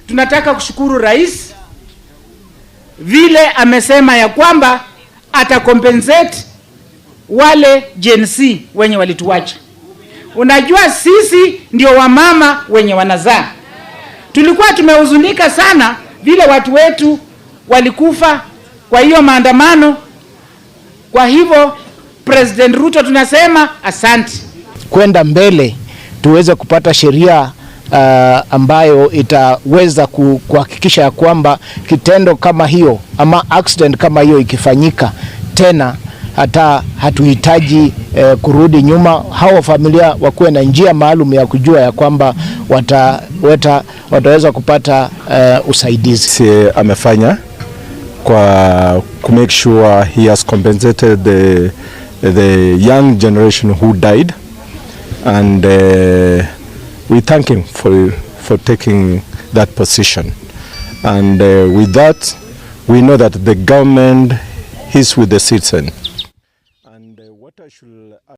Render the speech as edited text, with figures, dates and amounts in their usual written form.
Tunataka kushukuru rais vile amesema ya kwamba atacompensate wale Gen Z wenye walituacha. Unajua sisi ndio wamama wenye wanazaa. Tulikuwa tumehuzunika sana vile watu wetu walikufa kwa hiyo maandamano. Kwa hivyo President Ruto tunasema asante. Kwenda mbele tuweze kupata sheria ambayo itaweza kuhakikisha ya kwamba kitendo kama hiyo ama accident kama hiyo ikifanyika tena, hata hatuhitaji kurudi nyuma. Hawa familia wakuwe na njia maalum ya kujua ya kwamba wataweza kupata usaidizi. Si amefanya kwa ku make sure he has compensated the young generation who died, and we thank him for taking that position. And with that, we know that the government is with the citizen. And what I should